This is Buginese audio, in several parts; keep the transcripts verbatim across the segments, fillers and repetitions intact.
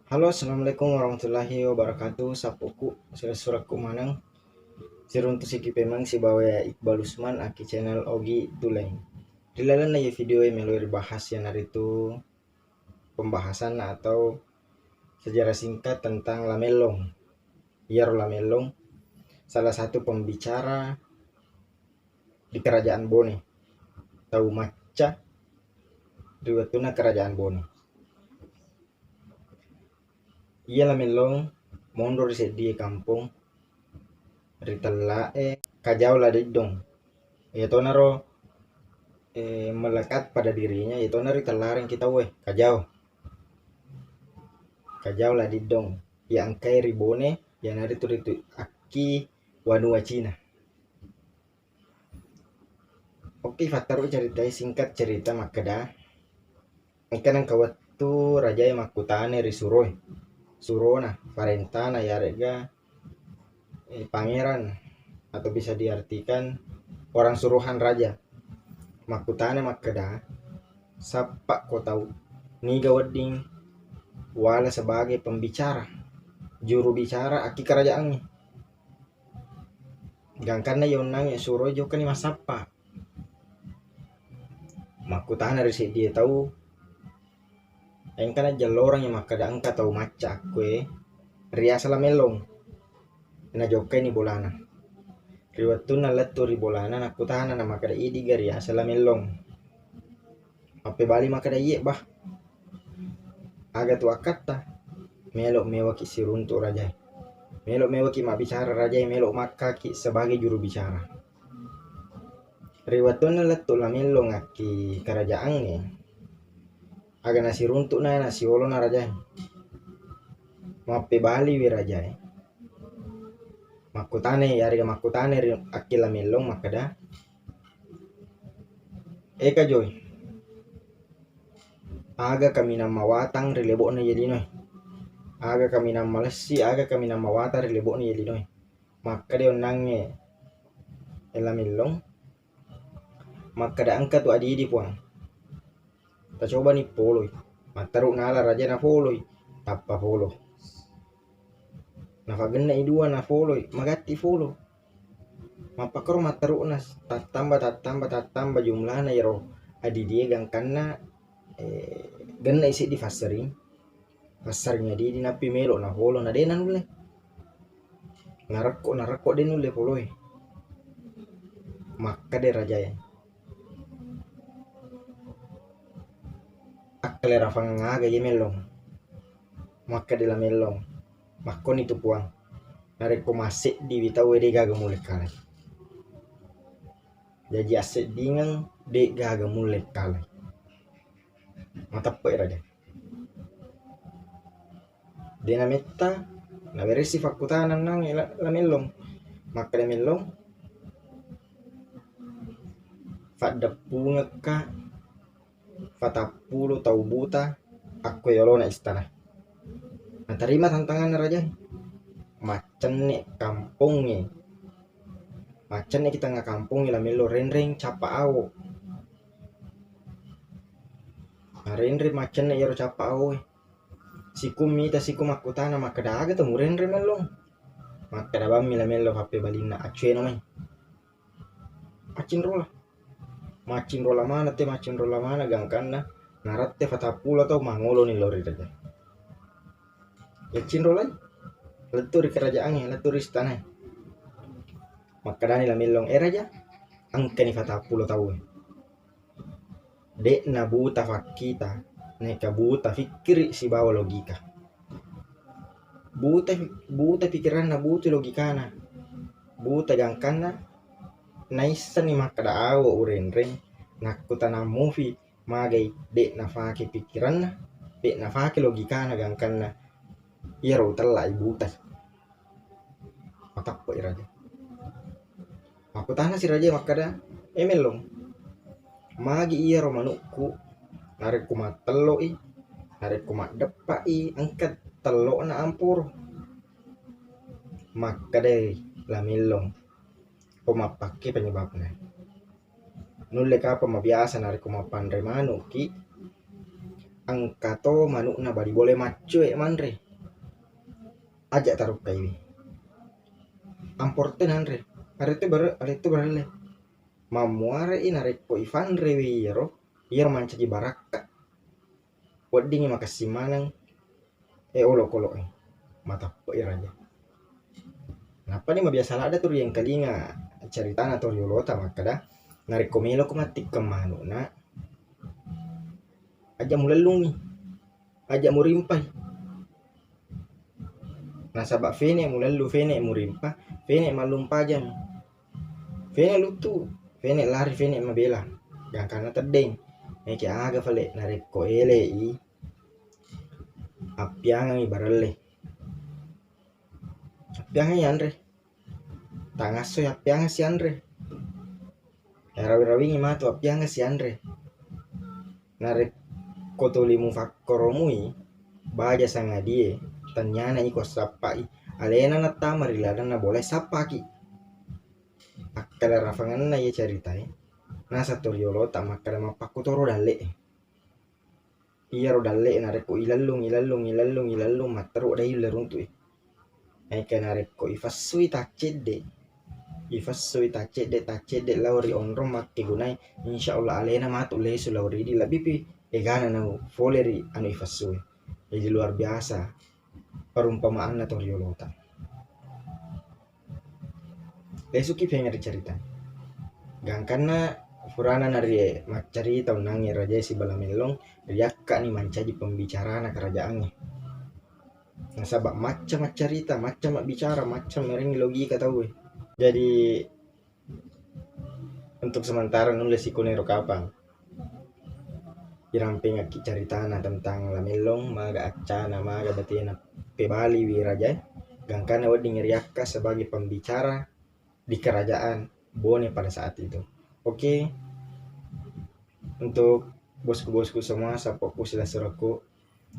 Halo, assalamualaikum warahmatullahi wabarakatuh. Sappoku, silessurekku maneng. Siruntu siki pemeng sibawa Iqbal Usman aki channel Ogi Tuleng. Ri lalenna iye video e melo ribahas iyanaritu pembahasan atau sejarah singkat tentang Lamellong. Iyaro Lamellong salah satu pembicara di Kerajaan Bone, tau macca ri wettunna Kerajaan Bone. Iya Lamellong monro ri seddie kampong ri tellae Kajao Ladiddong. Iyatonaro, eh, melekat pada dirinya, iyatonaro ritellarengki tauwe, Kajao. Kajao Ladiddong. Iya engkae ri Bone, iyanaritu ritu akki wanua Cina. Oke, fattaru ceritae, singkat cerita makkeda, engka nengka wettu rajae makkutana ri suroe, surona, parentana, iyare'ga, eh, pangeran, atau bisa diartikan orang suruhan raja. Makkutana makkeda, "Sappa ko tau, niga wedding wala sebagai pembicara, juru bicara akki kerajaangnge?" Gangkanna yonnangnge suroi jokkani massappa. Makkutana ri seddie tau, engkana jellorengngi makkeda engka tau macca akkue riaseng Lamellong. Najokkaini bolana. Ri wettunna lettu ri bolana, nakkutana na makkeda, "Idiga riaseng Lamellong?" Mappebali makkeda, "Iye, Bah." "Aga tu akkatta?" "Melo mewaki siruntu rajae. Melo mewaki mabbicara rajae, melo makkaki sebagai juru bicara." Ri wettunna lettu Lamellong akki karajaangnge, aga nasiruntu'na, nasiolona rajae. Mappebaliwi rajae. Makkutanai, yarega makkutanai ri akki Lamellong makkeda, "E Kajoi, aga kaminang mawatang ri lebo'na iye linoe? Aga kaminang malessi, aga kaminang mawatang ri lebo'na iye linoe?" Makkeda onnangnge, e Lamellong, makkeda, "Engka tu adidi, Puang. Tacobani poloi." Matteru nala raja nafoloi, tappa folo. Nafagenne'i dua nafoloi, magatti folo. Mappakkoro matteru'na, tattamba, tattamba, tattamba jumlana iyaro adidie gangkanna, eh, genne'i siddi fassering. Passaring adidi nappi melo nafolo, na de nanulle. Narekko, narekko de nulle foloi. Makkeda rajae, "Akkalerafang aga iye Mellong?" Makkeda Lamellong, "Makkoni tu Puang, narekko masseddiwi tauwe de gaga mulle kalai. Jaji asseddingeng de gaga mulle kalai." Mateppe'i raja. De nametta, naweresi fakkutana onnangnge La-, Lamellong. Makkeda Mellong, "Faddeppungekka patappulo tau buta akko yolona istana." Natarima tantanganna raja. Maccenne kampongnge. Maccenne'ki tengnga kampongnge Lamellong renreng cappa awo. Narenreng maccenne iyaro cappa awoe. Siku mita, siku makkutana makkeda, "Aga to murenreng Mellong?" Makkeda bammi Lamellong pappebalinna, "Accueno mai. Maccinrola." Maccinrola maneng te, maccinrola maneng gangkanna narette patappulo tau mangoloni lao ri raja. Yaccinrolai, lettu ri kerajaangnge, lettu ri istanae. Makkedani Lamellong, "E raja, engkani patappulo tauwe. De'na buta fakkita, naeka buta pikkiri sibawa logika. Buta, buta pikiranna, buta logikana, buta gangkanna, naissenni makkeda awo urenreng, nakkutanang mufi magai de' nafake pikiranna, de' nafake logikana gangkanna iyaro utellai butai." Mateppe'i raja. Makkutanasi raja makkeda, "E Mellong, magi iyaro manukku narekko mattello'i, narekko maddeppa'i, engka tello'na amporo?" Makkedai Lamellong, "Ko mappakke penyebabna. Nulle kapang mabiasa narekko mappanre manukki, engka to manu'na bali bole maccoe manre. Aja tarukkaiwi. Amporte nanre. Aretu bare-, aretu barelle. Mammuare'i narekko ifanrewi iyaro, iyaro mancaji barakka. Weddingngi makessing maneng, e, olokolo'e. Mateppe'i raja. Nappani mabiasa ladde tu riengkalinga caritana to riolota makkeda, narekko meloko mattikkeng manu'na, aja mulellungngi, aja murimpai. Nasaba fene mulellu, fene murimpa, fene mallumpajang. Fene luttu, fene lari, fene mabela. Gangkanna teddeng. Meke aga fale narekko elei, appiangengi barelle. Appiangengi anre. Tangassoi appiangeng sianre. Rawi-rawingi matu appiangeng sianre. Narekko tuli mufakkoromui baja sangadie, tenniana iko sappai, alena nattama ri lalenna bola sappaki. Akkadarafangenna iye caritae, naseng to riolota makkeda mappakkutoro dalle'e. Iyaro dalle'e narekko ilellung, ilellung, ilellung, ilellung, matteru dai ulle runtu'i. Naika narekko ifessui taccedde, ifessui taccedde, taccedde lao ri onrong makkegunai, insya Allah alena matu lesu lao ridi, lebbipi egana nau fole ri anu ifessui. Jadi luar biasa perumpamaanna to riolota. Lesuki fengnge ri carita. Gangkanna furana narie maccarita unnangnge rajae sibawa Lamellong, riakkani mancaji pembicarana kerajaangnge. Nasaba macca maccarita, macca mabbicara, macca merengngi logika tauwe. Jadi untuk sementara nulle sikonero kapang. Irampengakki caritana tentang Lamellong, maga accana, maga batena pebaliwi rajae, gangkanna wedding riakka sebagai pembicara di kerajaan Bone pada saat itu. Oke, untuk bosku-bosku semua, sappoku silessurekku,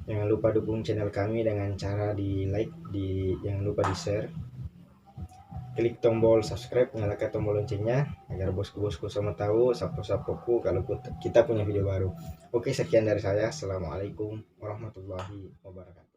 jangan lupa dukung channel kami dengan cara di like, di, jangan lupa di share. Klik tombol subscribe, nyalakan tombol loncengnya agar bosku-bosku semua tahu sappo-sappoku kalau put-, kita punya video baru. Oke, sekian dari saya. Assalamualaikum warahmatullahi wabarakatuh.